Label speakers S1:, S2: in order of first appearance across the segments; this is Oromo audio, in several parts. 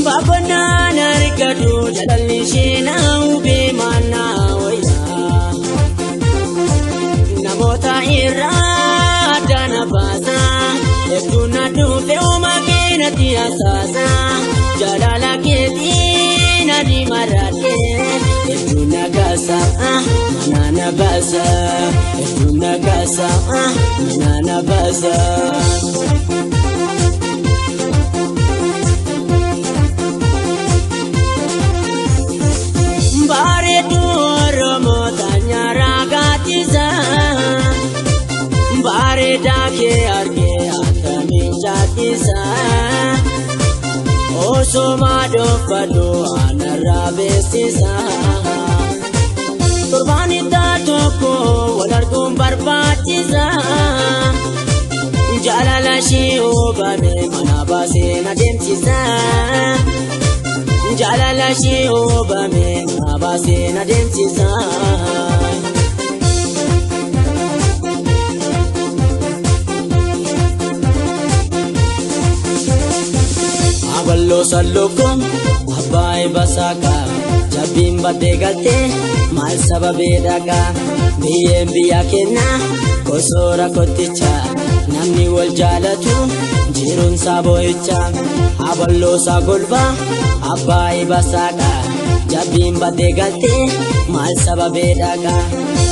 S1: Baabonnaan argatu jaalalli ishee na hubee maannaa wayyaa. Namoota irraa adda na baasa hedduu na dhufe uumaa keenatti asaasa jaalala keetii na ni maraadhe hedduu na kaasa mana na baasa hedduu na kaasa mana na baasa. Bareedduu Oromoo tanyaaraa gaatisa. Bareedaa kee argee akkamiin jaaddisa. Osoma dhoofadhu anarraa beeksisa. Torbaan itti tokko wal arguun barbaachisa. Jaalala ishee hubame mana baasee na deemsisa. Jaalala ishee hubame mana baasee na deemsisa. Aballoo sallookoo abbaa basaaka jabbiin baddee galtee maal sababee dhagaa biyyeen biyya kennaa kosoora kotticha namni wal jaalatu jiruun isaa boo'icha aballoo isaa golbaa abbaa basaaka jabbiin baddee galtee maal sababee dhagaa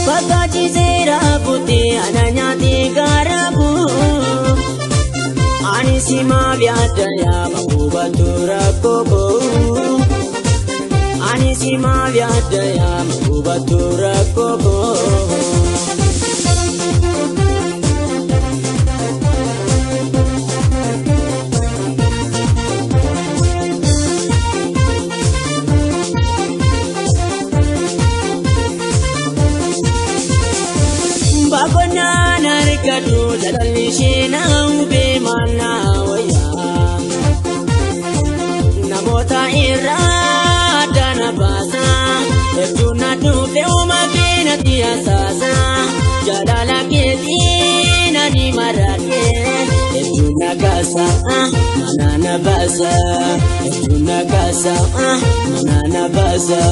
S1: bakka ciiseera buttee ana nyaatee gaara buu. Ani si maaf yaadda yaama hubatu rakkoo koo. Ani si maaf yaadda yaama hubatu rakkoo koo. Baabonnaan argatu jaalalli ishee na hubee maannaa wayyaa. Namoota irraa adda na baasa hedduu na dhufe uumaa keenatti asaasa jaalala keetii na ni maraadhe hedduu na kaasa mana na baasa hedduu na kaasa mana na baasa.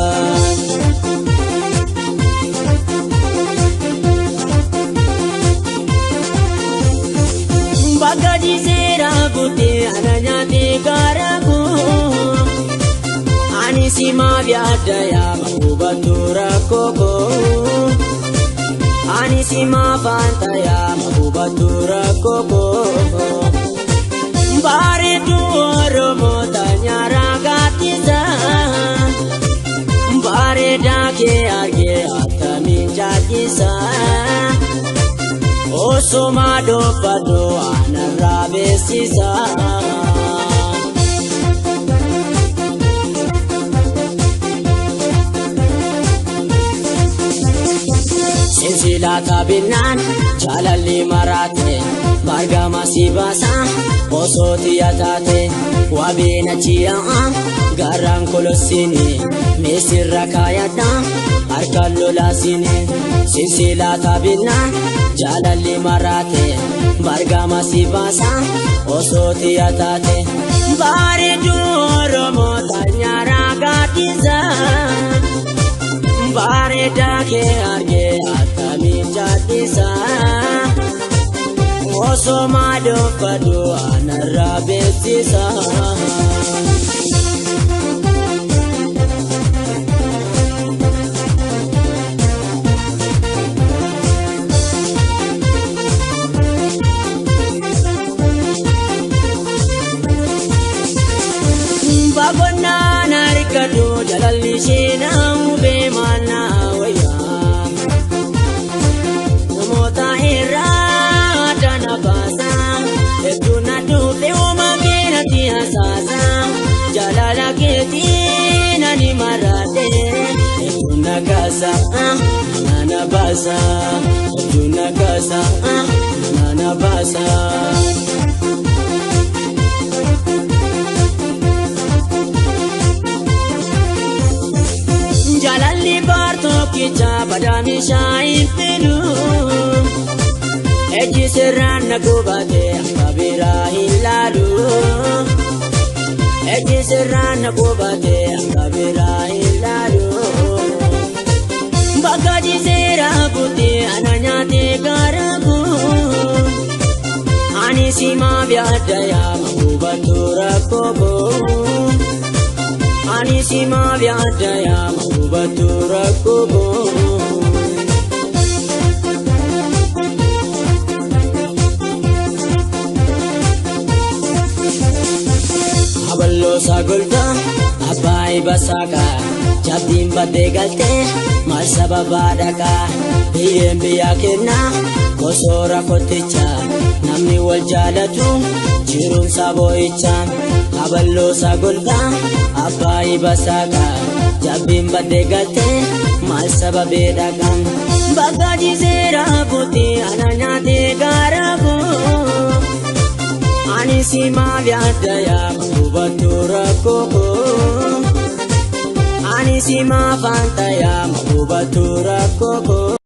S1: Bakka jiseera buttee ana nyaatee gaara koo. Ani si maaf yaadda yaama hubatu rakkoo koo. Ani si maaf anta yaama hubatu rakkoo koo. Bareedduu Oromoo tanyaaraa gaaddisa. Bareedaa kee argee akkamiin jaaddisa. Osoma dhoofadhu anarraa beeksisa. Sinsilaata binnaan jaalalli maraate bargama si baasa osoo xiyya taate wabiin achi yaa'a garaan kolossini misirra kaayadha harkaan lolaasini. Sinsilaata binnaan jaalalli maraate bargama si baasa osoo xiyya taate bareedduu Oromoo tanyaaraa gaaddisa. Bareedaa kee argee akkamiin jaaddisa. Osoma dhoofadhu anarraa beeksisa. Baabonnaan argatu jaalalli ishee na hubee maannaa wayyaa. Namoota irraa adda na baasa hedduu na dhufe uumaa keenatti asaasa jaalala keetii na ni maraadhe hedduu na kaasa mana na baasa hedduu na. baasa, manaa na baasa. Jaalalli baar tokkicha badaa meeshaa hin fidu. Ejji sirraan na gubate akka biraa hin laalu. Ejji sirraan na gubate akka biraa hin laalu. Bakka jiseera buutee ana nyaatee gaara koo. Ani simaaf yaadda yaama hubattu rakkoo koo. Ani simaaf yaadda yaama hubattu rakkoo koo. Aballoo sagoltaa abbaa basaakaa jabdiin baddee galtee maal sababaa dhaqaa biyyeen biyyaa kennaa kosoora kotticha namni wal jaalatu jiruun saboo'icha. Aballoo sagoltaa abbaa basaakaa jabdiin baddee galtee maal sababee dhaqaa bakka jiseera buutee ana nyaatee gaara koo. Ani simaaf yaadda yaama hubattu rakkoo koo. Ani simaaf anta yaama hubattu rakkoo koo.